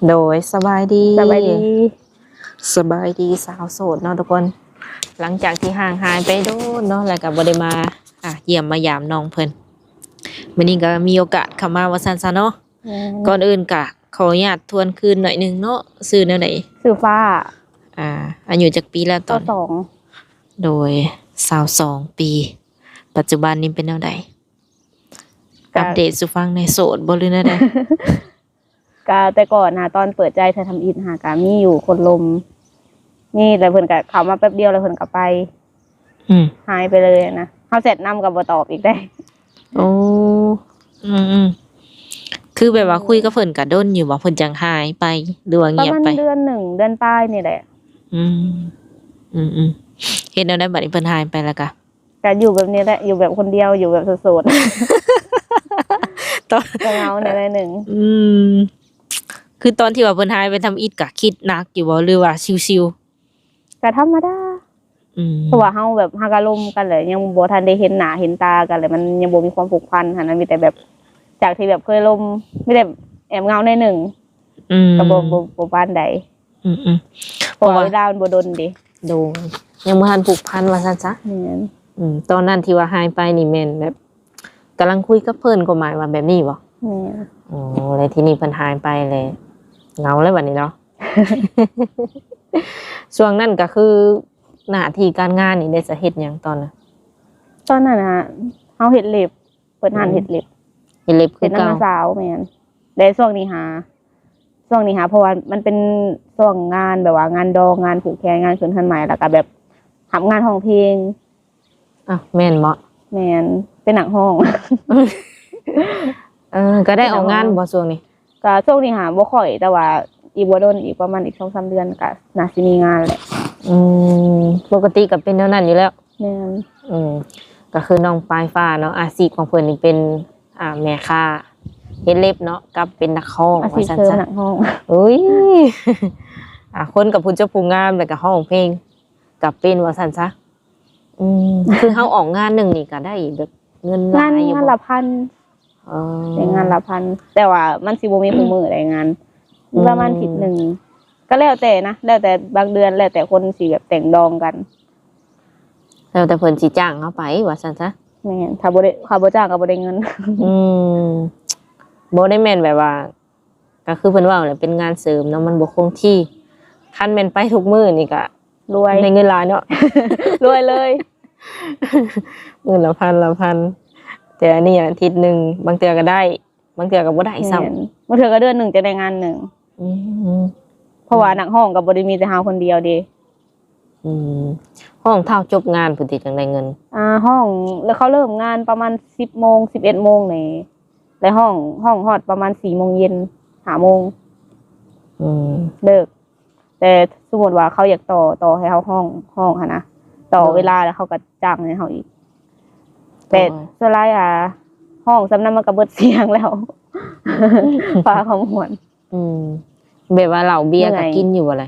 ໂດຍ ສະບາຍດີ ສະບາຍດີ ສະບາຍດີສາວໂສດເນາະທຸກຄົນ. ຫຼັງຈາກທີ່ຫ່າງຫາຍໄປໂດນເນາະ ແລ້ວກໍບໍ່ໄດ້ມາ ອ່າ ຢ້ຽມມາຢາມນ້ອງເພິ່ນ ມື້ນີ້ກໍມີໂອກາດເຂົ້າມາວ່າຊັ້ນຊະເນາະ. ແມ່ນ ກ່ອນອື່ນກະຂໍອະນຸຍາດທວນຄືນໜ້ອຍໜຶ່ງເນາະ ຊື່ແນວໃດ? ຊື່ຟ້າ. ອ່າ ອາຍຸຈັກປີແລ້ວຕອນນີ້? ຊາວສອງ. ໂດຍ ຊາວສອງປີ. ປັດຈຸບັນນີ້ເປັນແນວໃດ? ກະ ອັບເດດສູ່ຟັງແດ່ ໂສດບໍ່ ຫຼືແນວໃດ? ກະແຕ່ກ່ອນນະ ຕອນເປີດໃຈໃສ່ທຳອິດຫາກະມີຢູ່ຄົນລົມ ມີ ແລ້ວເພິ່ນກະເຂົ້າມາແປັບດຽວ ແລ້ວເພິ່ນກະໄປ ອືມ ຫາຍໄປເລີຍນະ. ເຮົາແຊັດນຳກໍບໍ່ຕອບອີກເດ້. ໂອ້ ອືມໆ ຄືແບບວ່າ ອືມ ຄຸຍກັບເພິ່ນກະດົນຢູ່ບໍ່? ເພິ່ນຈັ່ງຫາຍໄປ ຫຼືວ່າງຽບໄປ? ປະມານເດືອນໜຶ່ງ ເດືອນປາຍນີ້ແຫຼະ. ອືມ ອືມໆ ເຮັດແນວໃດບັດນີ້ ເພິ່ນຫາຍໄປແລ້ວກະ? ກະຢູ່ແບບນີ້ແຫຼະ ຢູ່ແບບຄົນດຽວ ຢູ່ແບບໂສດໆ ຕອນ ກະເຫງົາແດ່ໜ້ອຍໜຶ່ງ. ອືມ ຄືຕອນທີ່ວ່າເພິ່ນຫາຍໄປທຳອິດກະຄິດໜັກຢູ່ບໍ່ ຫຼືວ່າຊິວໆ? ກະທຳມະດາ. ອືມ ເພາະວ່າເຮົາແບບຫາກະລົມກັນແຫຼະ ຍັງບໍ່ທັນໄດ້ເຫັນໜ້າເຫັນຕາກັນແຫຼະ ມັນຍັງບໍ່ມີຄວາມຜູກພັນຫັ້ນນະ ມີແຕ່ແບບ ຈາກທີ່ແບບເຄີຍລົມ ມີແຕ່ແອບເຫງົາໜ້ອຍໜຶ່ງ. ອືມ ກະບໍ່ ບໍ່ ບໍ່ປານໃດ. ອືມໆ ເພາະວ່າ ເພາະວ່າເວລາມັນບໍ່ດົນເດ້. ໂດຍ ຍັງບໍ່ທັນຜູກພັນວ່າຊັ້ນຊະ. ແມ່ນ. ອືມ ຕອນນັ້ນທີ່ວ່າຫາຍໄປນີ້ແມ່ນແບບກຳລັງຄຸຍກັບເພິ່ນ ຄວາມໝາຍວ່າແບບນີ້ບໍ່? ແມ່ນ. ອໍ ແລ້ວທີນີ້ເພິ່ນຫາຍໄປແລ້ວ ເຫງົາແລ້ວບັດນີ້ເນາະ. ຊ່ວງນັ້ນກໍຄືໜ້າທີ່ການງານນີ້ໄດ້ສະເຮັດຫຍັງຕອນນັ້ນ? ຕອນນັ້ນນະ ເຮົາເຮັດເລັບ ເປີດຮ້ານ ອືມ ເຮັດເລັບ. ເຮັດເລັບຄືເກົ່າ ເຮັດນຳນ້າສາວ. ແມ່ນ. ແຕ່ຊ່ວງນີ້ຫາ ຊ່ວງນີ້ຫາ ເພາະວ່າມັນເປັນຊ່ວງງານແບບວ່າງານດອງ ງານຜູກແຂນ ງານຂຶ້ນເຮືອນໃໝ່ ແລ້ວກໍແບບ ຮັບງານຮ້ອງເພງ. ອ້າວ ແມ່ນບໍ່? ແມ່ນ ເປັນນັກຮ້ອງ. ເອີ ກໍໄດ້ອອກງານບໍ່ຊ່ວງນີ້? ກໍຊ່ວງນີ້ຫາບໍ່ຄ່ອຍ ແຕ່ວ່າອີກບໍ່ດົນ ອີກປະມານອີກສອງສາມເດືອນກໍໜ້າຊິມີງານແຫຼະ. ອືມ ປົກກະຕິກໍເປັນແນວນັ້ນຢູ່ແລ້ວ. ແມ່ນ. ອືມ ກໍຄືນ້ອງປາຍຟ້າເນາະ ອາຊີບຂອງເພິ່ນນີ້ເປັນ ອ່າ ແມ່ຄ້າເຮັດເລັບເນາະ ກັບເປັນນັກຮ້ອງ ອາຊີບເສີມ ວ່າຊັ້ນຊະ ນັກຮ້ອງ. ໂອ້ຍ ອ່າ ຄົນກັບຜູ້ຈົບຜູ້ງາມ ແລ້ວກໍຮ້ອງເພງກັບເປັນ ວ່າຊັ້ນຊະ. ອືມ ຄືເຮົາອອກງານໜຶ່ງນີ້ກໍໄດ້ແບບເງິນຫຼາຍຢູ່ບໍ່? ງານ ງານລະພັນ. ອໍ ໄດ້ງານລະພັນ ແຕ່ວ່າມັນຊິບໍ່ມີທຸກມື້ໄດ໋ງານ. ອືມ ປະມານທິດໜຶ່ງ ກໍແລ້ວແຕ່ນະ ແລ້ວແຕ່ບາງເດືອນ ແລ້ວແຕ່ຄົນຊິແບບແຕ່ງດອງກັນ. ແລ້ວແຕ່ເພິ່ນຊິຈ້າງເຮົາໄປ ວ່າຊັ້ນຊະ. ແມ່ນ. ຖ້າບໍ່ໄດ້ ຖ້າບໍ່ຈ້າງກໍບໍ່ໄດ້ເງິນ. ອືມ ບໍ່ໄດ້ແມ່ນແບບວ່າ ກໍຄືເພິ່ນເວົ້າແຫຼະ ເປັນງານເສີມເນາະ ມັນບໍ່ຄົງທີ່. ຄັນແມ່ນໄປທຸກມື້ນີ້ກໍລວຍ ໄດ້ເງິນຫຼາຍເນາະ ລວຍເລີຍ ມື້ລະພັນລະພັນ. ແຕ່ອັນນີ້ອາທິດໜຶ່ງ ບາງເທື່ອກໍໄດ້ ບາງເທື່ອກໍບໍ່ໄດ້ຊ້ຳ. ແມ່ນ. ບາງເທື່ອກໍເດືອນໜຶ່ງຈະໄດ້ງານໜຶ່ງ. ອືມ ເພາະວ່າ ອືມ ນັກຮ້ອງກໍບໍ່ໄດ້ມີແຕ່ເຮົາຄົນດຽວເດ້. ອືມ ຮ້ອງທ້າວຈົບງານພຸ້ນຕິ ຈັ່ງໄດ້ເງິນ. ອ່າ ຮ້ອງ ແລ້ວເຂົາເລີ່ມງານປະມານສິບໂມງ ສິບເອັດໂມງນີ້ ແລ້ວຮ້ອງ ຮ້ອງຮອດປະມານສີ່ໂມງເຢັນ ຫ້າໂມງ ອືມ ເລີກ. ແຕ່ສົມມຸດວ່າເຂົາຢາກຕໍ່ ຕໍ່ໃຫ້ເຮົາຮ້ອງ ຮ້ອງຫັ້ນນະ ຕໍ່ ໂດຍ ເວລາ ແລ້ວເຂົາກໍຈ້າງໃຫ້ເຮົາອີກ. ແຕ່ ໂດຍ ສ່ວນຫຼາຍ ອ່າ ຮ້ອງສ່ຳນັ້ນມັນກໍເບິດສຽງແລ້ວ ພາຄວາມມ່ວນ. ອືມ ແບບວ່າເຫຼົ້າເບຍ ເມື່ອຍ ກໍກິນຢູ່ບໍ່ລະ?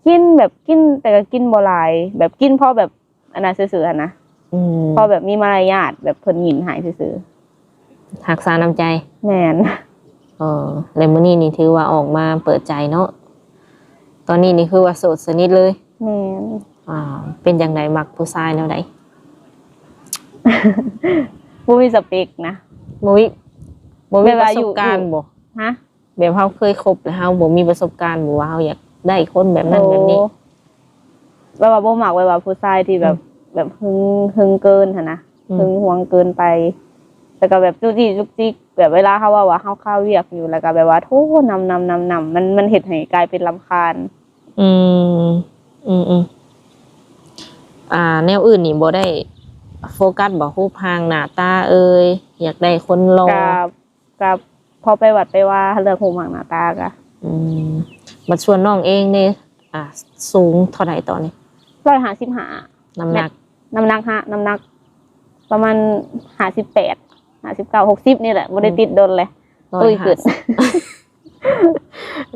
ກິນ ແບບກິນ ແຕ່ກໍກິນບໍ່ຫຼາຍ ແບບກິນພໍແບບອັນນັ້ນຊື່ໆຫັ້ນນະ. ອືມ ພໍແບບມີມາລະຍາດ ແບບເພິ່ນຍິນໃຫ້ຊື່ໆ ຮັກສານ້ຳໃຈ. ແມ່ນ. ເອີ ແລ້ວມື້ນີ້ນີ້ຖືວ່າອອກມາເປີດໃຈເນາະ ຕອນນີ້ນີ້ຄືວ່າໂສດສະໜິດເລີຍ. ແມ່ນ. ອ່າ ເປັນຈັ່ງໃດ ມັກຜູ້ຊາຍແນວໃດ? ບໍ່ມີສະເປັກນະ. ບໍ່ມີ ບໍ່ມີປະສົບການບໍ່? ຮະ? ແບບເຮົາເຄີຍຄົບແລ້ວ ເຮົາບໍ່ມີປະສົບການບໍ່ວ່າເຮົາຢາກໄດ້ຄົນແບບນັ້ນແບບນີ້? ໂອ້ ແບບວ່າບໍ່ມັກແບບວ່າຜູ້ຊາຍທີ່ແບບ ອືມ ແບບຫຶງ ຫຶງເກີນຫັ້ນນະ. ອືມ ຫຶງຫວງເກີນໄປ ແລ້ວກໍແບບຈຸກຈິກຈຸກຈິກ ແບບເວລາເຮົາເວົ້າວ່າເຮົາຄາວຽກຢູ່ ແລ້ວກໍແບບວ່າໂທນຳໆໆໆ ມັນ ມັນເຮັດໃຫ້ກາຍເປັນລຳຄານ. ອືມ ອືມໆ ອ່າ ແນວອື່ນນີ້ບໍ່ໄດ້ໂຟກັສບໍ່? ຮູບຮ່າງໜ້າຕາເອີຍ ຢາກໄດ້ຄົນຫຼໍ່? ກໍ ກໍພໍໄປວັດໄປວາ ເລື່ອງຮູບຮ່າງໜ້າຕາກະ. ອືມ ບັດສ່ວນນ້ອງເອງເດ ອ່າ ສູງເທົ່າໃດຕອນນີ້? ຮ້ອຍຫ້າສິບຫ້າ. ນ້ຳໜັກ ນ້ຳໜັກຮະ ນ້ຳໜັກປະມານຫ້າສິບແປດ ຫ້າສິບເກົ້າ ຫົກສິບນີ້ແຫຼະ ບໍ່ໄດ້ຕິດດົນເລີຍ. ຕຸ້ຍຂຶ້ນ.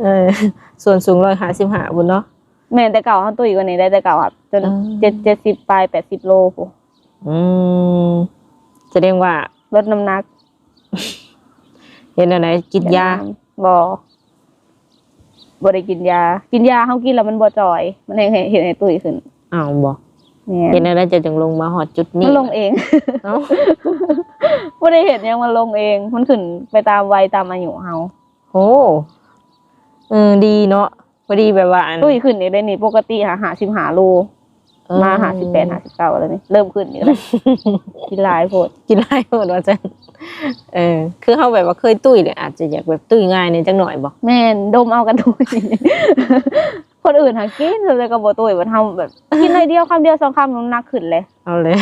ເອີ ສ່ວນສູງຮ້ອຍຫ້າສິບຫ້າພຸ້ນເນາະ. ແມ່ນ ແຕ່ເກົ່າເຮົາຕຸ້ຍກວ່ານີ້ໄດ໋ ແຕ່ເກົ່າ ຈົນ ເອີ ເຈັດ ເຈັດສິບປາຍ ແປດສິບໂລພຸ້ນ. ອືມ ສະແດງວ່າ ລົດນ້ຳໜັກ. ເຮັດແນວໃດ? ກິນຢາ? ບໍ່. ບໍ່ໄດ້ກິນຢາ ກິນຢາເຮົາກິນແລ້ວມັນບໍ່ຈ່ອຍ ມັນແຮ່ງເຮັດໃຫ້ຕຸ້ຍຂຶ້ນ. ອ້າວ ບໍ່? ແມ່ນ. ເຮັດແນວໃດເຈົ້າຈຶ່ງລົງມາຮອດຈຸດນີ້? ມັນລົງເອງ. ເອົ້າ ບໍ່ໄດ້ເຮັດຫຍັງ ມັນລົງເອງ ມັນຂຶ້ນໄປຕາມໄວຕາມອາຍຸເຮົາ. ໂອ້ ເອີ ດີເນາະ ພໍດີແບບວ່າອັນ ຕຸ້ຍຂຶ້ນອີກເດ້ນີ້ ປົກກະຕິຫາຫ້າສິບຫ້າໂລ ເອີ ມາຫ້າສິບແປດ ຫ້າສິບເກົ້າແລ້ວນີ້ ເລີ່ມຂຶ້ນອີກແລ້ວ. ກິນຫຼາຍໂພດ ກິນຫຼາຍໂພດວ່າຊັ້ນ. ເອີ ຄືເຮົາແບບວ່າເຄີຍຕຸ້ຍເດ ອາດຈະຢາກແບບຕຸ້ຍງ່າຍແດ່ຈັກໜ່ອຍບໍ່? ແມ່ນ ດົມເອົາກະຕຸ້ຍ. ຄົນອື່ນຫາກິນ ສ່ວນໃຫຍ່ກໍບໍ່ຕຸ້ຍ ບັດເຮົາແບບກິນໜ້ອຍດຽວ ຄຳດຽວສອງຄຳ ນ້ຳໜັກຂຶ້ນເລີຍ. ເອົາເລີຍ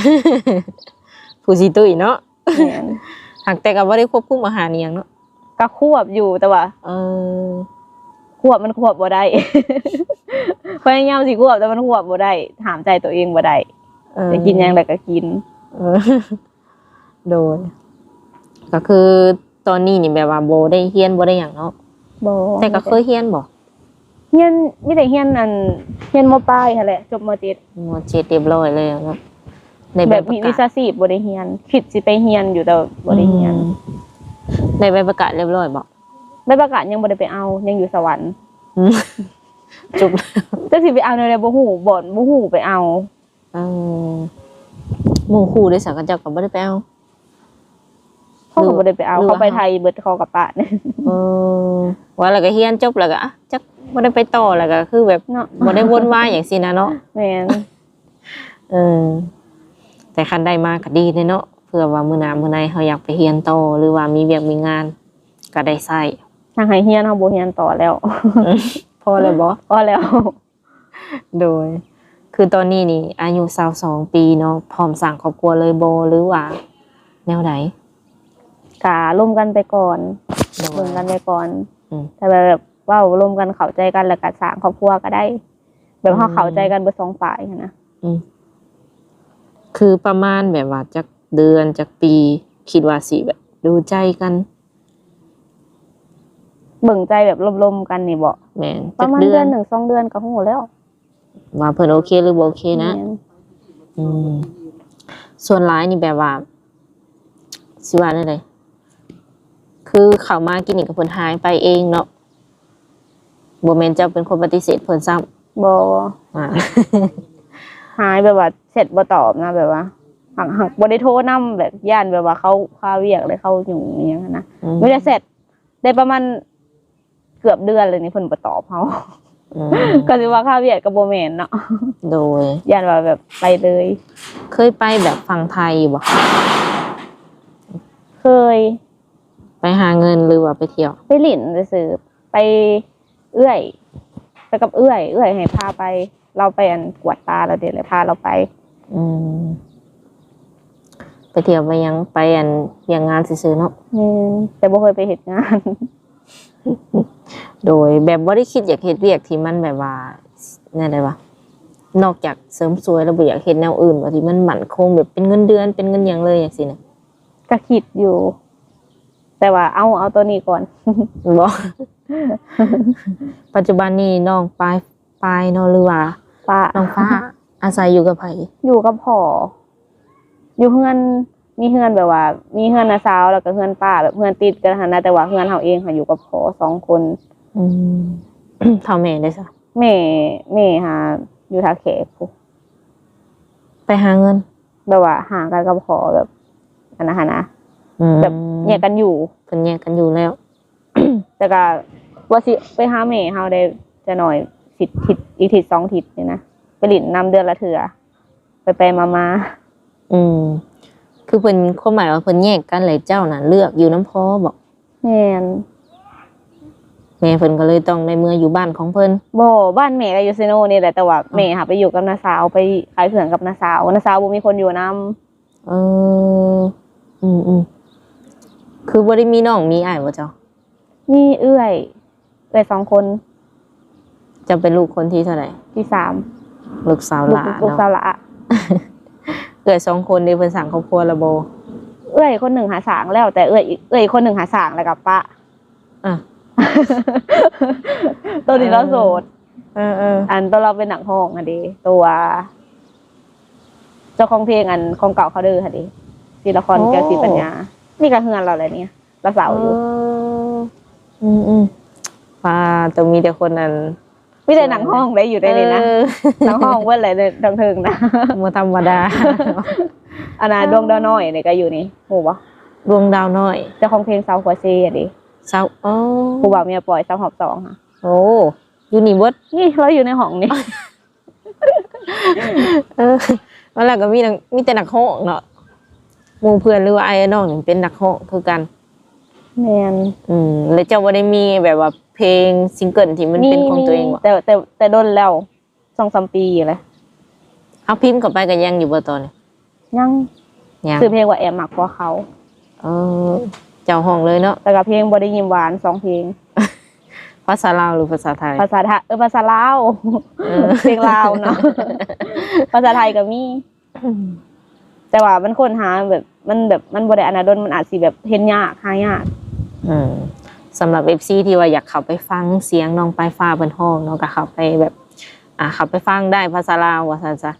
ຜູ້ຊິຕຸ້ຍເນາະ. ແມ່ນ. ຫາກແຕ່ກໍບໍ່ໄດ້ຄວບຄຸມອາຫານອີ່ຫຍັງເນາະ? ກໍຄວບຢູ່ ແຕ່ວ່າ ເອີ ຄວບມັນຄວບບໍ່ໄດ້ ພະຍາຍາມຊິຄວບ ແຕ່ມັນຄວບບໍ່ໄດ້ ຫ້າມໃຈຕົວເອງບໍ່ໄດ້. ເອີ ຢາກກິນຫຍັງໃດກໍກິນ. ເອີ ໂດຍ ກໍຄືຕອນນີ້ນີ້ແບບວ່າບໍ່ໄດ້ຮຽນບໍ່ໄດ້ຫຍັງເນາະ? ບໍ່. ແຕ່ກໍເຄີຍຮຽນບໍ່? ຮຽນ ມີແຕ່ຮຽນອັນ ຮຽນ ມ.ປາຍຫັ້ນແຫຼະ ຈົບ ມ.ເຈັດ ມ.ເຈັດ ຮຽບຮ້ອຍແລ້ວເນາະ. ໄດ້ໃບປະກາດ ແບບວິຊາຊີບບໍ່ໄດ້ຮຽນ ຄິດຊິໄປຮຽນຢູ່ ແຕ່ບໍ່ໄດ້ຮຽນ. ອືມ ໄດ້ໃບປະກາດຮຽບຮ້ອຍບໍ່? ໃບປະກາດຍັງບໍ່ໄດ້ໄປເອົາ ຍັງຢູ່ສະຫວັນ. ອືມ ຈົບ ຈັກຊິໄປເອົາແນວໃດ ບໍ່ຮູ້ບ່ອນ ບໍ່ຮູ້ໄປເອົາ. ເອີ ໝູ່ຄູ່ເດ ສາ ເຂົາເຈົ້າກໍບໍ່ໄດ້ໄປເອົາ? ເຂົາກໍບໍ່ໄດ້ໄປເອົາ ຫຼືວ່າ ເຂົາໄປໄທເບິດ ເຂົາກໍປະ. ເອີ ວ່າແລ້ວກໍຮຽນຈົບແລ້ວກໍ ອະ ຈັກບໍ່ໄດ້ໄປຕໍ່ ແລ້ວກໍຄືແບບ ເນາະ ບໍ່ໄດ້ວົນວາຍຫຍັງຊີ້ນະເນາະ. ແມ່ນ. ເອີ ແຕ່ຄັນໄດ້ມາກໍດີເດ້ເນາະ ເພື່ອວ່າມື້ໜ້າມື້ໃນເຮົາຢາກໄປຮຽນຕໍ່ ຫຼືວ່າມີວຽກມີງານກໍໄດ້ໃຊ້. ທາງໃຫ້ຮຽນ ເຮົາບໍ່ຮຽນຕໍ່ແລ້ວ. ພໍແລ້ວບໍ່? ພໍແລ້ວ. ໂດຍ ຄືຕອນນີ້ນີ້ອາຍຸຊາວສອງປີເນາະ ພ້ອມສ້າງຄອບຄົວເລີຍບໍ່ ຫຼືວ່າແນວໃດ? ກະລົມກັນໄປກ່ອນ. ໂດຍ ລົມກັນໄປກ່ອນ. ອືມ ຖ້າແບບເວົ້າລົມກັນເຂົ້າໃຈກັນ ແລ້ວກະສ້າງຄອບຄົວກໍໄດ້ ແບບເຮົາ ອືມ ເຂົ້າໃຈກັນເບິດສອງຝ່າຍຫັ້ນນະ. ອືມ ຄືປະມານແບບວ່າຈັກເດືອນຈັກປີ ຄິດວ່າຊິແບບດູໃຈກັນ? ເບິ່ງໃຈແບບລົມໆກັນນີ້ບໍ? ແມ່ນ. ປະມານເດືອນໜຶ່ງສອງເດືອນກໍຮູ້ແລ້ວ ວ່າເພິ່ນໂອເຄຫຼືບໍ່ໂອເຄນະ. ແມ່ນ. ອືມ ສ່ວນຫຼາຍນີ້ແບບວ່າ ຊິວ່າແນວໃດ ຄືເຂົ້າມາກິນນີ້ກໍເພິ່ນຫາຍໄປເອງເນາະ? ບໍ່ແມ່ນເຈົ້າເປັນຄົນປະຕິເສດເພິ່ນຊ້ຳ? ບໍ່. ອາ ຫາຍແບບວ່າແຊັດບໍ່ຕອບນະ ແບບວ່າ ຫາກ ຫາກບໍ່ໄດ້ໂທນຳ ແບບຢ້ານແບບວ່າເຂົາຄາວຽກ ແລ້ວເຂົາຫຍຸ້ງອີ່ຫຍັງຫັ້ນນະ. ອືມ ມີແຕ່ແຊັດ ໄດ້ປະມານເກືອບເດືອນແລ້ວນີ້ ເພິ່ນບໍ່ຕອບເຮົາ. ອືມ ກໍຊິວ່າຄາວຽກກໍບໍ່ແມ່ນເນາະ. ໂດຍ ຢ້ານວ່າແບບໄປເລີຍ. ເຄີຍໄປແບບຝັ່ງໄທຢູ່ບໍ່? ເຄີຍ. ໄປຫາເງິນ ຫຼືວ່າໄປທ່ຽວ? ໄປຫຼິ້ນຊື່ໆ ໄປ ເອື້ອຍ ໄປກັບເອື້ອຍ ເອື້ອຍໃຫ້ພາໄປ ລາວໄປອັນກວດປາ ລາວເດ ເລີຍພາລາວໄປ. ອືມ ໄປທ່ຽວໄປຫຍັງ ໄປອັນວຽກງານຊື່ໆເນາະ. ແມ່ນ ແຕ່ບໍ່ເຄີຍໄປເຮັດງານ. ໂດຍ ແບບບໍ່ໄດ້ຄິດຢາກເຮັດວຽກທີ່ມັນແບບວ່າ ແນວໃດວະ ນອກຈາກເສີມສວຍແລ້ວ ບໍ່ຢາກເຮັດແນວອື່ນບໍ່ ທີ່ມັນໝັ້ນຄົງ ແບບເປັນເງິນເດືອນ ເປັນເງິນຫຍັງເລີຍຈັ່ງຊີ້ນະ? ກໍຄິດຢູ່ ແຕ່ວ່າເອົາ ເອົາໂຕນີ້ກ່ອນ. ບໍ່ ປັດຈຸບັນນີ້ນ້ອງປາຍ ປາຍເນາະ ຫຼືວ່າ ຟ້າ ນ້ອງຟ້າ ອາໄສຢູ່ກັບໃຜ? ຢູ່ກັບພໍ່ ຢູ່ເຮືອນ ມີເຮືອນແບບວ່າ ມີເຮືອນນ້າສາວ ແລ້ວກໍເຮືອນປ້າ ແບບເຮືອນຕິດກັນຫັ້ນນະ ແຕ່ວ່າເຮືອນເຮົາເອງຫາຢູ່ກັບພໍ່ສອງຄົນ. ອືມ ເຖົ້າແມ່ເດຊະ? ແມ່ ແມ່ຫາຢູ່ທ່າແຂກພຸ້ນ. ໄປຫາເງິນ ແບບວ່າຫາກັນກັບພໍ່ ແບບອັນນັ້ນຫັ້ນນະ. ອືມ ແບບແຍກກັນຢູ່ ເພິ່ນແຍກກັນຢູ່ແລ້ວ. ແຕ່ກໍວ່າຊິໄປຫາແມ່ເຮົາໄດ້ຈັກໜ້ອຍ ທິດ ທິດ ອີກທິດສອງທິດນີ້ນະ ໄປຫຼິ້ນນຳເດືອນລະເທື່ອ ໄປໆມາໆ. ອືມ ຄືເພິ່ນ ຄວາມໝາຍວ່າເພິ່ນແຍກກັນ ແລ້ວເຈົ້ານັ້ນເລືອກຢູ່ນຳພໍ່ບໍ? ແມ່ນ. ແມ່ເພິ່ນກໍເລີຍຕ້ອງໄດ້ເມືອຢູ່ບ້ານຂອງເພິ່ນ? ບໍ່ ບ້ານແມ່ກໍຢູ່ເຊໂນນີ້ແຫຼະ ແຕ່ວ່າ ອືມ ແມ່ຫາໄປຢູ່ກັບນ້າສາວ ໄປຂາຍເຄື່ອງກັບນ້າສາວ ນ້າສາວບໍ່ມີຄົນຢູ່ນຳ. ເອີ ອືມໆ ຄືບໍ່ໄດ້ມີນ້ອງມີອ້າຍບໍ່ເຈົ້າ? ມີເອື້ອຍ ເອື້ອຍສອງຄົນ. ເຈົ້າເປັນລູກຄົນທີເທົ່າໃດ? ທີສາມ. ລູກສາວຫຼ້າ ລູກ ລູກສາວຫຼ້າ. ເອື້ອຍສອງຄົນນີ້ເພິ່ນສ້າງຄອບຄົວແລ້ວບໍ່? ເອື້ອຍຄົນໜຶ່ງຫາສ້າງແລ້ວ ແຕ່ເອື້ອຍອີກ ເອື້ອຍອີກຄົນໜຶ່ງຫາສ້າງແລ້ວກໍປະ. ອາ ຕອນນີ້ລາວໂສດ. ເອີໆ ອັນຕອນລາວເປັນນັກຮ້ອງຫັ້ນເດ ຕົວເຈົ້າຂອງເພງອັນຂອງເກົ່າເຂົາເດີຫັ້ນເດ ສີລະຄອນ ແກ້ວສີປັນຍາ. ນີ້ກໍເຮືອນລາວແຫຼະນີ້ ລາວເຊົ່າຢູ່. ເອີ ອືມໆ ປາໂຕ ມີແຕ່ຄົນອັນ ມີແຕ່ນັກຮ້ອງໄດ້ຢູ່ໃນນີ້ນະ ເອີ ນັກຮ້ອງເບິດແຫຼະ ເທິງໆນະ ບໍ່ທຳມະດາ. ອັນນ່າ ດວງດາວນ້ອຍນີ້ກໍຢູ່ນີ້ ຮູ້ບໍ່? ດວງດາວນ້ອຍ ເຈົ້າຂອງເພງສາວຫົວເຊເດ້. ສາວ ອໍ ຜູ້ບ່າວເມຍປ່ອຍ ສາວຮອບສອງຫະ. ໂອ້ ຢູ່ນີ້ເບິດ ນີ້ລາວຢູ່ໃນຫ້ອງນີ້. ເອີ ວ່າແລ້ວກໍມີ ມີແຕ່ນັກຮ້ອງເນາະ ໝູ່ເພື່ອນ ຫຼືວ່າອ້າຍນ້ອງນີ້ເປັນນັກຮ້ອງຄືກັນ. ແມ່ນ. ອືມ ແລ້ວເຈົ້າບໍ່ໄດ້ມີແບບວ່າເພງ single ທີ່ມັນເປັນຂອງຕົວເອງບໍ່? ມີ ແຕ່ ແຕ່ ແຕ່ດົນແລ້ວ ສອງສາມປີແລ້ວ. ເຮົາພິມເຂົ້າໄປກໍຍັງຢູ່ບໍ່ຕອນນີ້? ຍັງ ຍັງ. ຊື່ເພງວ່າແອບມັກກວ່າເຂົາ. ເອີ ເຈົ້າຮ້ອງເລີຍເນາະ. ແລ້ວກໍເພງບໍ່ໄດ້ຍິ້ມຫວານ ສອງເພງ. ພາສາລາວ ຫຼື ພາສາໄທ? ພາສາໄທ ເອີ ພາສາລາວ. ເອີ ເພງລາວເນາະ ພາສາໄທກໍມີ. ແຕ່ວ່າມັນຄົ້ນຫາແບບ ມັນແບບ ມັນບໍ່ໄດ້ອັນນັ້ນດົນ ມັນອາດຊິແບບເຫັນຍາກ ຫາຍາກ. ອືມ ສຳລັບ ເອັຟຊີ ທີ່ວ່າຢາກເຂົ້າໄປຟັງສຽງນ້ອງປາຍຟ້າເພິ່ນຮ້ອງເນາະ ກໍເຂົ້າໄປແບບ ອ່າ ເຂົ້າໄປຟັງໄດ້ ພາສາລາວວ່າຊັ້ນຊະ.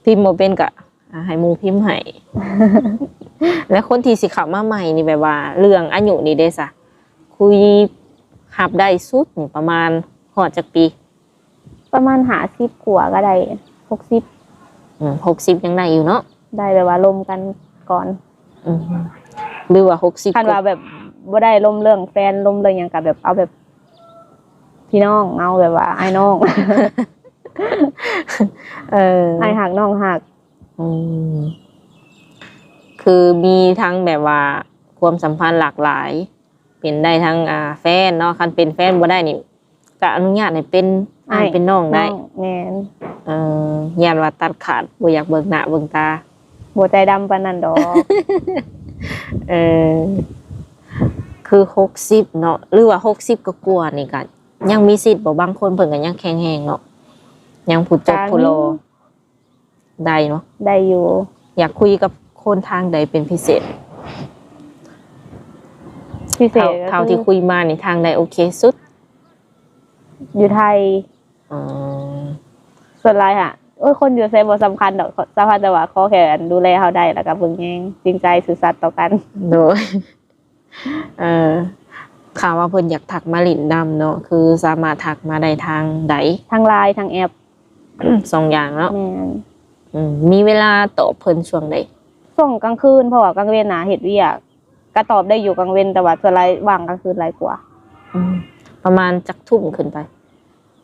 ພິມບໍ່ເປັນກໍ ອ່າ ໃຫ້ໝູ່ພິມໃຫ້. ແລ້ວຄົນທີ່ຊິເຂົ້າມາໃໝ່ນີ້ ແບບວ່າເລື່ອງອາຍຸນີ້ເດ້ຊະ ຄຸຍຮັບໄດ້ສຸດນີ້ປະມານຮອດຈັກປີ? ປະມານຫ້າສິບກວ່າກໍໄດ້ ຫົກສິບ. ອືມ ຫົກສິບຍັງໄດ້ຢູ່ເນາະ. ໄດ້ ແບບວ່າລົມກັນກ່ອນ. ອືມ ຫຼືວ່າຫົກສິບ ຄັນວ່າແບບບໍ່ໄດ້ລົມເລື່ອງແຟນ ລົມເລື່ອງຫຍັງກໍແບບເອົາແບບພີ່ນ້ອງ ເອົາແບບວ່າອ້າຍນ້ອງ. ເອີ ອ້າຍຮັກນ້ອງຮັກ. ອືມ ຄືມີທັງແບບວ່າຄວາມສຳພັນຫຼາກຫຼາຍ ເປັນໄດ້ທັງ ອ່າ ແຟນເນາະ ຄັນເປັນແຟນບໍ່ໄດ້ນີ້ ກໍອະນຸຍາດໃຫ້ເປັນອ້າຍເປັນນ້ອງໄດ້. ນ້ອງ ແມ່ນ. ເອີ ຢ້ານວ່າຕັດຂາດ ບໍ່ຢາກເບິ່ງໜ້າເບິ່ງຕາ. ບໍ່ໃຈດຳປານນັ້ນດອກ. ເອີ ຄືຫົກສິບເນາະ ຫຼືວ່າຫົກສິບກວ່າໆນີ້ກໍຍັງມີສິດບໍ່? ບາງຄົນເພິ່ນກໍຍັງແຂງແຮງເນາະ ຍັງຜູ້ຈົບຜູ້ຫຼໍ່. ໄດ້ເນາະ ໄດ້ຢູ່. ຢາກຄຸຍກັບຄົນທາງໃດເປັນພິເສດ? ພິເສດ ເທົ່າ ເທົ່າທີ່ຄຸຍມານີ້ ທາງໃດໂອເຄສຸດ? ຢູ່ໄທ. ອໍ ສ່ວນຫຼາຍຫະ ໂອ້ຍ ຄົນຢູ່ໃສບໍ່ສຳຄັນດອກ ສຳຄັນແຕ່ວ່າຂໍແຄ່ ອັນ ດູແລເຮົາໄດ້ ແລ້ວກໍເບິ່ງແຍງ ຈິງໃຈ ຊື່ສັດຕໍ່ກັນ. ໂດຍ. ເອີ ຖ້າວ່າເພິ່ນຢາກທັກມາຫຼິ້ນນຳເນາະ ຄືສາມາດທັກມາໄດ້ທາງໃດ? ທາງ LINE ທາງແອັບ. ສອງຢ່າງເນາະ. ແມ່ນ. ອືມ ມີເວລາຕອບເພິ່ນຊ່ວງໃດ? ຊ່ວງກາງຄືນ ເພາະວ່າກາງເວັນນະເຮັດວຽກ ກະຕອບໄດ້ຢູ່ກາງເວັນ ແຕ່ວ່າສ່ວນຫຼາຍວ່າງກາງຄືນຫຼາຍກວ່າ. ອືມ ປະມານຈັກທຸ່ມຂຶ້ນໄປ?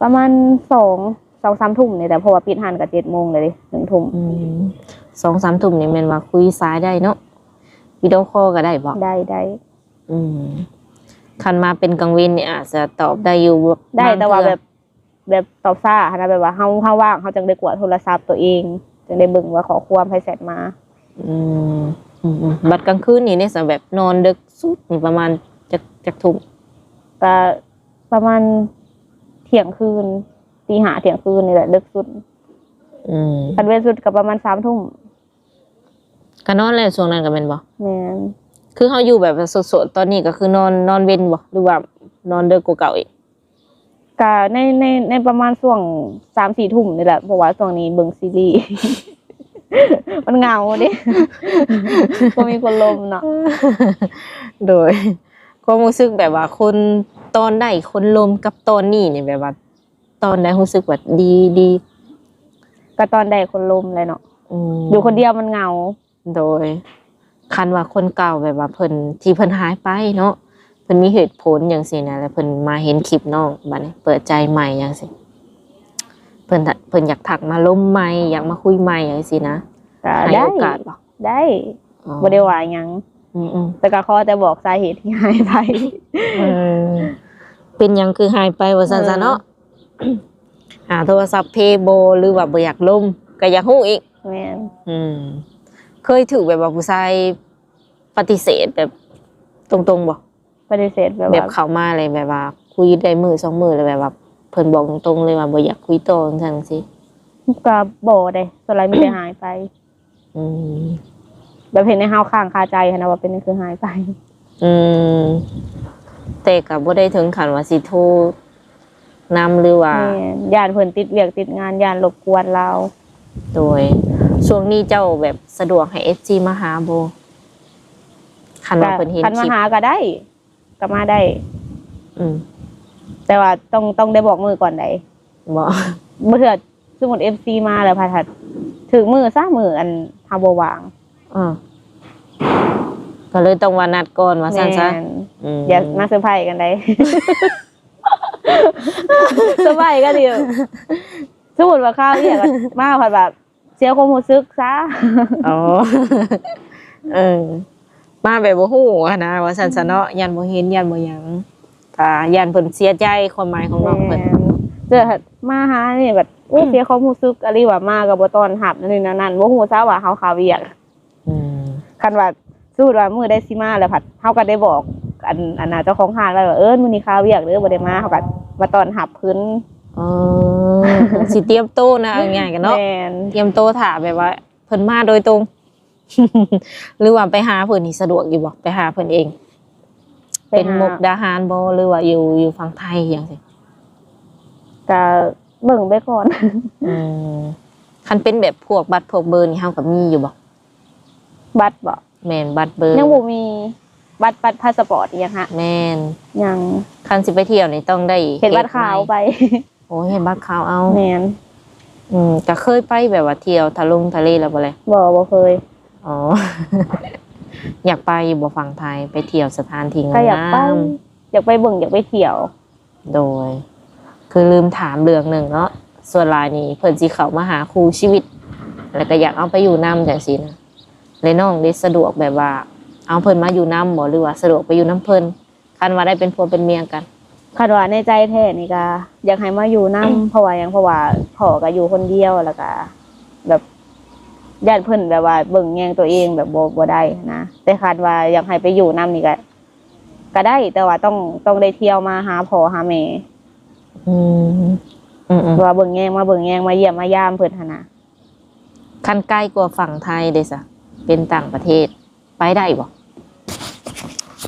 ປະມານສອງ ສອງສາມທຸ່ມນີ້ແຫຼະ ເພາະວ່າປິດຮ້ານກໍເຈັດໂມງແລ້ວເດ້ ໜຶ່ງທຸ່ມ. ອືມ ສອງສາມທຸ່ມນີ້ແມ່ນວ່າຄຸຍສາຍໄດ້ເນາະ? ວິດີໂອຄໍກໍໄດ້ບໍ່? ໄດ້ ໄດ້. ອືມ ຄັນມາເປັນກາງເວັນນີ້ອາດຈະຕອບໄດ້ຢູ່ ໄດ້ ບາງເທື່ອ ແຕ່ວ່າແບບ ແບບຕອບຊ້າຫັ້ນນະ ແບບວ່າເຮົາ ເຮົາວ່າງ ເຮົາຈັ່ງໄດ້ກວດໂທລະສັບຕົວເອງ ຈຶ່ງໄດ້ເບິ່ງວ່າຂໍ້ຄວາມໃຜແຊັດມາ. ອືມ ອືມໆ ບັດກາງຄືນນີ້ເດ້ ແບບນອນເດິກສຸດນີ້ປະມານຈັກ ຈັກທຸ່ມ? ກະປະມານທ່ຽງຄືນ ຕີຫ້າ ທ່ຽງຄືນນີ້ແຫຼະເດິກສຸດ. ອືມ ຄັນເວັນສຸດກໍປະມານສາມທຸ່ມ. ກໍນອນແລ້ວຊ່ວງນັ້ນກໍແມ່ນບໍ່? ແມ່ນ. ຄືເຮົາຢູ່ແບບໂສດໆ ຕອນນີ້ກໍຄືນອນ ນອນເວັນບໍ່ ຫຼືວ່ານອນເດິກກວ່າເກົ່າອີກ? ກະໃນ ໃນ ໃນປະມານຊ່ວງສາມສີ່ທຸ່ມນີ້ແຫຼະ ເພາະວ່າຊ່ວງນີ້ເບິ່ງຊີຣີ ມັນເຫງົາເດ້ ບໍ່ມີຄົນລົມເນາະ. ໂດຍ ຄວາມຮູ້ສຶກແບບວ່າຄົນຕອນໄດ້ຄົນລົມກັບຕອນນີ້ນີ້ ແບບວ່າຕອນໃດຮູ້ສຶກວ່າດີ ດີ? ກໍຕອນໄດ້ຄົນລົມແຫຼະເນາະ. ອືມ ຢູ່ຄົນດຽວມັນເຫງົາ. ໂດຍ ຄັນວ່າຄົນເກົ່າແບບວ່າເພິ່ນ ທີ່ເພິ່ນຫາຍໄປເນາະ ເພິ່ນມີເຫດຜົນຫຍັງຊີ້ນະ ແລ້ວເພິ່ນມາເຫັນຄລິບນ້ອງ ບາດນີ້ເປີດໃຈໃໝ່ຫຍັງຊີ້ ເພິ່ນ ເພິ່ນຢາກທັກມາລົມໃໝ່ ຢາກມາຄຸຍໃໝ່ຫຍັງຊີ້ນະ ກໍ ໃຫ້ ໄດ້ ໂອກາດບໍ່? ໄດ້. ອໍ ບໍ່ໄດ້ວ່າຫຍັງ. ອືມໆ ແຕ່ກໍຂໍແຕ່ບອກສາເຫດທີ່ຫາຍໄປ. ເອີ ເປັນຫຍັງຄືຫາຍໄປວ່າຊັ້ນຊະເນາະ. ເອີ ຫາໂທລະສັບເພບໍ່ ຫຼືວ່າບໍ່ຢາກລົມ ກໍຢາກຮູ້ອີກ. ແມ່ນ. ອືມ ເຄີຍຖືກແບບວ່າຜູ້ຊາຍປະຕິເສດແບບຕົງໆບໍ່? ປະຕິເສດແບບ ແບບວ່າ ເຂົ້າມາເລີຍ ແບບວ່າຄຸຍໄດ້ມື້ສອງມື້ ແລ້ວແບບວ່າເພິ່ນບອກຕົງໆເລີຍວ່າບໍ່ຢາກຄຸຍຕໍ່ ຈັ່ງຊັ້ນຈັ່ງຊີ້? ກໍບໍ່ເດ້ ສ່ວນຫຼາຍມີແຕ່ຫາຍໄປ. ອືມ ແບບເຮັດໃຫ້ເຮົາຄ້າງຄາໃຈຫັ້ນນະ ວ່າເປັນຫຍັງຄືຫາຍໄປ. ອືມ ແຕ່ກໍບໍ່ໄດ້ເຖິງຂັ້ນວ່າຊິໂທນຳ ຫຼືວ່າ ແມ່ນ ຢ້ານເພິ່ນຕິດວຽກຕິດງານ ຢ້ານລົບກວນລາວ. ໂດຍ ຊ່ວງນີ້ເຈົ້າແບບສະດວກໃຫ້ເອັຟຊີມາຫາບໍ່? ຄັນວ່າເພິ່ນເຫັນ ຄັນມາຫາກໍໄດ້ ກໍມາໄດ້. ອືມ ແຕ່ວ່າຕ້ອງ ຕ້ອງໄດ້ບອກມື້ກ່ອນໃດ໋. ບໍ່ ບາງເທື່ອສົມມຸດເອັຟຊີມາແລ້ວພັດ ຖືກມື້ຊະ ມື້ອັນເຮົາບໍ່ວ່າງ. ເອີ ກໍເລີຍຕ້ອງວ່ານັດກ່ອນວ່າຊັ້ນຊະ. ແມ່ນ ອືມ ຢ່າມາເຊີໄພກັນໃດ໋. ເຊີໄພກັນອີກ ສົມມຸດວ່າຄາວຽກມາພັດແບບ ເສຍຄວາມຮູ້ສຶກຊະ. ອໍ ເອີ ມາແບບບໍ່ຮູ້ຫັ້ນນະ ວ່າຊັ້ນຊະເນາະ. ອືມ ຢ້ານບໍ່ເຫັນ ຢ້ານບໍ່ຫຍັງ ກະຢ້ານເພິ່ນເສຍໃຈ ຄວາມໝາຍຂອງນ້ອງເພິ່ນ. ແມ່ນ ເຈີມາຫານີ້ແບບ ໂອ້ຍ ອືມ ເສຍຄວາມຮູ້ສຶກອີ່ຫຼີວ່າ ມາກໍບໍ່ຕ້ອນຮັບ ນັ້ນນີ້ນັ້ນ ບໍ່ຮູ້ຊະວ່າເຮົາຄາວຽກ. ອືມ ຄັນວ່າສົມມຸດວ່າມື້ໃດຊິມາແລ້ວພັດ ເຮົາກໍໄດ້ບອກອັນ ອັນນ່າ ເຈົ້າຂອງຮ້ານໄວ້ວ່າ ເອີ ມື້ນີ້ຄາວຽກເດີ ບໍ່ໄດ້ມາ ເຮົາກໍມາຕ້ອນຮັບຄືນ. ອໍ ຊິຕຽມໂຕນະ ເອົາງ່າຍໆກັນເນາະ. ແມ່ນ ຕຽມໂຕຖ້າແບບວ່າເພິ່ນມາໂດຍຕົງ ຫຼືວ່າໄປຫາເພິ່ນນີ້ສະດວກຢູ່ບໍ່? ໄປຫາເພິ່ນເອງ ໄປຫາ ເປັນມຸກດາຫານບໍ່ ຫຼືວ່າຢູ່ ຢູ່ຝັ່ງໄທຫຍັງຊີ້? ກະເບິ່ງໄປກ່ອນ. ອືມ ຄັນເປັນແບບພວກບັດພວກເບີນີ້ ເຮົາກໍມີຢູ່ບໍ່? ບັດບໍ? ແມ່ນ ບັດເບີ ຍັງບໍ່ມີ. ບັດ ບັດພາສະປອດອີ່ຫຍັງຫະ? ແມ່ນ ຍັງ. ຄັນຊິໄປທ່ຽວນີ້ຕ້ອງໄດ້ເຮັດບັດຂາວໄປ. ໂອ້ ເຮັດບັດຂາວເອົາ. ແມ່ນ. ອືມ ກະເຄີຍໄປແບບວ່າທ່ຽວທະລົງທະເລແລ້ວບໍ່ແລະ? ບໍ່ ບໍ່ເຄີຍ. ອໍ ຢາກໄປຢູ່ບໍ່ຝັ່ງໄທ ໄປທ່ຽວສະຖານທີ່ງາມໆ? ກໍຢາກໄປ ຢາກໄປເບິ່ງ ຢາກໄປທ່ຽວ. ໂດຍ ຄືລືມຖາມເລື່ອງໜຶ່ງເນາະ ສ່ວນຫຼາຍນີ້ເພິ່ນຊິເຂົ້າມາຫາຄູ່ຊີວິດ ແລ້ວກໍຢາກເອົາໄປຢູ່ນຳຈັ່ງຊີ້ນະ ແລະນ້ອງເດ ສະດວກແບບວ່າເອົາເພິ່ນມາຢູ່ນຳບໍ່ ຫຼືວ່າສະດວກໄປຢູ່ນຳເພິ່ນ ຄັນວ່າໄດ້ເປັນຜົວເປັນເມຍກັນ? ຄັນວ່າໃນໃຈແທ້ນີ້ກໍຢາກໃຫ້ມາຢູ່ນຳ ເພາະວ່າຫຍັງ ເພາະວ່າພໍ່ກໍຢູ່ຄົນດຽວ ແລ້ວກໍແບບຢ້ານເພິ່ນແບບວ່າເບິ່ງແຍງຕົວເອງແບບບໍ່ ບໍ່ໄດ້ນະ ແຕ່ຄັນວ່າຢາກໃຫ້ໄປຢູ່ນຳນີ້ກໍ ກໍໄດ້ ແຕ່ວ່າຕ້ອງ ຕ້ອງໄດ້ທ່ຽວມາຫາພໍ່ຫາແມ່. ອືມ ອືມໆ ວ່າເບິ່ງແຍງ ມາເບິ່ງແຍງ ມາຢ້ຽມມາຢາມເພິ່ນຫັ້ນນະ. ຄັນໄກກວ່າຝັ່ງໄທເດຊະ ເປັນຕ່າງປະເທດ ໄປໄດ້ບໍ່?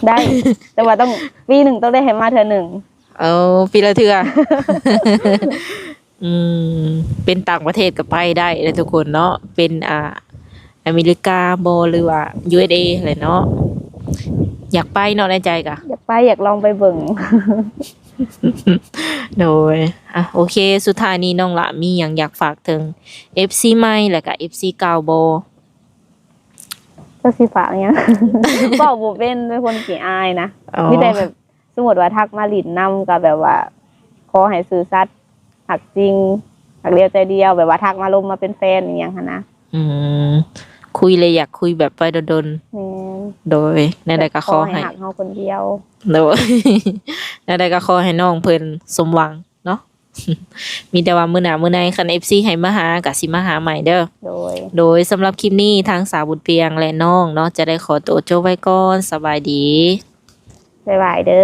ໄດ້ ແຕ່ວ່າຕ້ອງ ປີໜຶ່ງຕ້ອງໄດ້ໃຫ້ມາເທື່ອໜຶ່ງ. ເອົາ ປີລະເທື່ອ. ອືມ ເປັນຕ່າງປະເທດກໍໄປໄດ້ເດ້ທຸກຄົນເນາະ ເປັນ ອ່າ ອາເມລິກາບໍ ຫຼືວ່າ ຢູເອສເອ ແຫຼະເນາະ. ຢາກໄປເນາະ ໃນໃຈກະຢາກໄປ ຢາກລອງໄປເບິ່ງ. ໂດຍ ອ່ະ ໂອເຄ ສຸດທ້າຍນີ້ນ້ອງຫຼ້າມີຫຍັງຢາກຝາກເຖິງເອັຟຊີໃໝ່ ແລະກະເອັຟຊີເກົ່າບໍ? ຈັກຊິຝາກຫຍັງ ເວົ້າບໍ່ເປັນ ເປັນຄົນຂີ້ອາຍນະ. ອໍ ມີແຕ່ແບບ ສົມມຸດວ່າທັກມາຫຼິ້ນນຳ ກໍແບບວ່າຂໍໃຫ້ຊື່ສັດ ຮັກຈິງ ຮັກດຽວໃຈດຽວ ແບບວ່າທັກມາລົມມາເປັນແຟນອີ່ຫຍັງຫັ້ນນະ. ອືມ ຄຸຍເລີຍ ຢາກຄຸຍແບບໄປດົນໆ. ແມ່ນ. ໂດຍ ແນວໃດກໍຂໍໃຫ້ ແບບຂໍໃຫ້ຮັກເຮົາຄົນດຽວ. ໂດຍ ແນວໃດກໍຂໍໃຫ້ນ້ອງເພິ່ນສົມຫວັງເນາະ. ມີແຕ່ວ່າມື້ໜ້າມື້ໃນ ຄັນເອັຟຊີໃຫ້ມາຫາ ກໍຊິມາຫາໃໝ່ເດີ. ໂດຍ ໂດຍ ສຳລັບຄລິບນີ້ ທາງສາວບຸນພຽງ ແລະ ນ້ອງເນາະ ຈະໄດ້ຂໍໂຕຈົບໄວ້ກ່ອນ. ສະບາຍດີ. ບາຍບາຍເດີ.